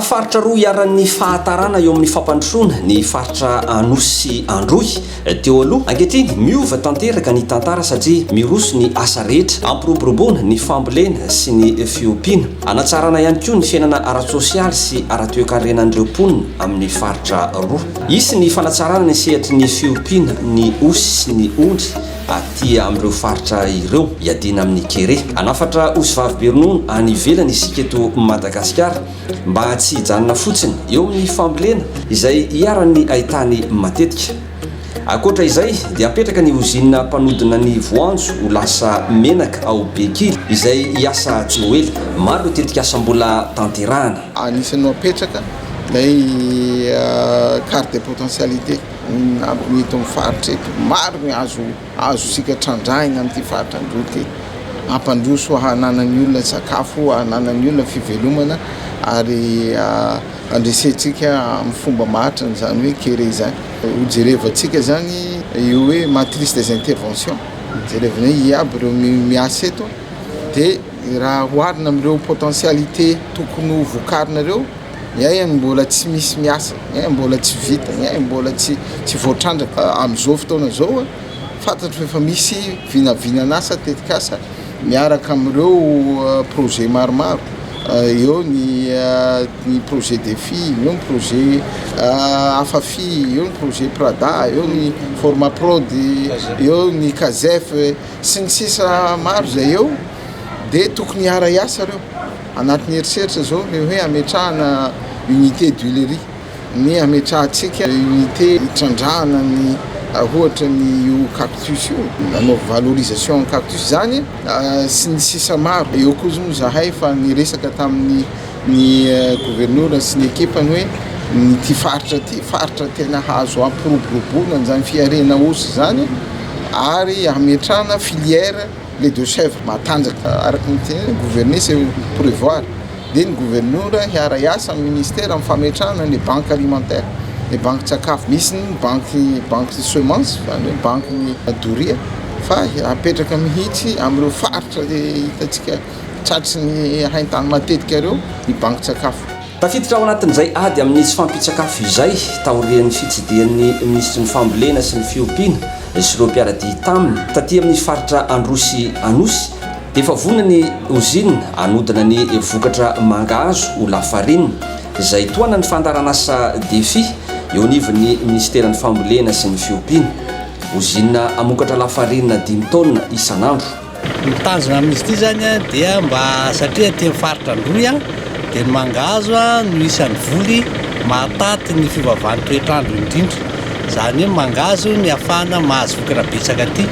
Faritra roa iharan'ny fahatarana eo amin'ny fampandrosoana ny faritra Anosy sy Androy teo aloha. Ankehitriny, miova tanteraka ny tantara satria miroso ny asa rehetra hampiroboroboana ny fambolena sy ny fiompiana. Hanatsarana ihany koa ny fiainana ara-tsosialy sy ara-toekarenan'ireo mponina amin'ny faritra roa. Hisy ny fanatsarana ny sehatry ny fiompiana ny osy sy ny ondry aty amin'ireo faritra ireo, hiadiana amin'ny kere. Hanafatra osivavy be ronono any ivelany isika eto Madagasikara mba tsy hijanona fotsiny eo amin'ny fambolena izay iharan'ny haitany matetika. Ankoatra izay dia hapetraka ny ozinina mpanodina ny voanjo ho lasa menaka ao Bekily izay hiasa tsy ho ela. Maro ireo tetikasa mbola tanterahana. Anisan'ny ho apetraka ilay carte de potentialité ny eto amin'ny faritra eto. Maro ny azo azontsika trandrahina amin'ity faritra Androy ity. Hampandroso hananan'ny olona sakafo, hananan'ny olona fivelomana ary handresentsika amin'ny fomba maharitra an'izany hoe kere izany. Hojerevantsika izany io hoe matrice des interventions, jerevana hoe ia aby ireo miasa eto dia raha oharina amin'ireo potentialité tokony ho vokarina ireo, ny ahy mbola tsy misy miasa, ny ahy mbola tsy vita, ny ahy mbola tsy tsy voatrandraka. Amin'izao fotoana izao, fantatro fa efa misy vinavinan'asa, tetikasa miaraka amin'ireo projet maromaro. Eo ny ny projet défi, eo ny projet Afafi, eo ny projet Prada, eo ny Formaprod, eo ny Casef sy ny sisa maro izay eo dia tokony hiara-hiasa ireo. Anatin'ny eritreritra izao ny hoe hametrahana unité d'huilerie, ny hametrahantsika unité hitrandrahana ny ohatra ny io cactus io, hanao valorisation ny cactus izany sy ny sisa maro. Eo koa moa izahay efa niresaka tamin'ny ny governora sy ny ekipany hoe ity faritra ity faritra tena azo hampiroboroboana an'izany fiharena osy izany ary hametrahana filière lait de chèvre matanjaka. Araka ny tenenina, gouverner c'est prévoir, dia ny governora hiara-hiasa amin'ny ministera amin'ny fametrahana ny banque alimentaire, ny bankin-tsakafo. Misy ny banky banque semence, izany hoe banky doria, fa hapetraka mihitsy amin'ireo faritra hitantsika tratry ny haintany matetika ireo ny bankin-tsakafo. Tafiditra ao anatin'izay ady amin'ny tsy fahampian-tsakafo izay, taorian'ny fitsidihan'ny minisitry ny Fambolena sy ny Fiompiana sy ireo mpiara-dia taminy taty amin'ny faritra Androy sy Anosy, dia efa vonona ny ozinina hanodina ny vokatra mangahazo ho lafarinina, izay tohanan'ny fandaharanasa Defi eo anivon'ny minisiteran'ny Fambolena sy ny Fiompiana. Ozinina hamokatra lafarinina dimy taonina isan'andro. Ny tanjona amin'izy ity izany dia mba satria aty amin'ny faritra Androy dia ny mangahazo no isan'ny voly mahataty ny fiovaovan'ny toetr'andro indrindra. Izany hoe ny mangahazo ny ahafahana mahazo vokatra betsaka aty.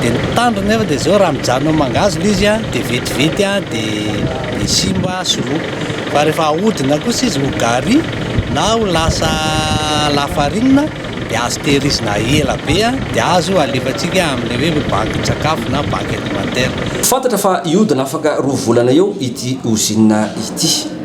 Dia ny tanjona nefa dia izao, raha mijanona amin'ny mangahazo ilay izy dia vetivety dia simba sy lo. Fa rehefa ahodina kosa izy ho gari na ho lasa lafarinina dia azo tehirizina ela be dia azo alefantsika amin'ilay hoe bankin-tsakafo na banque alimentaire. Fantatra fa hihodina afaka 2 volana eo ity ozinina ity.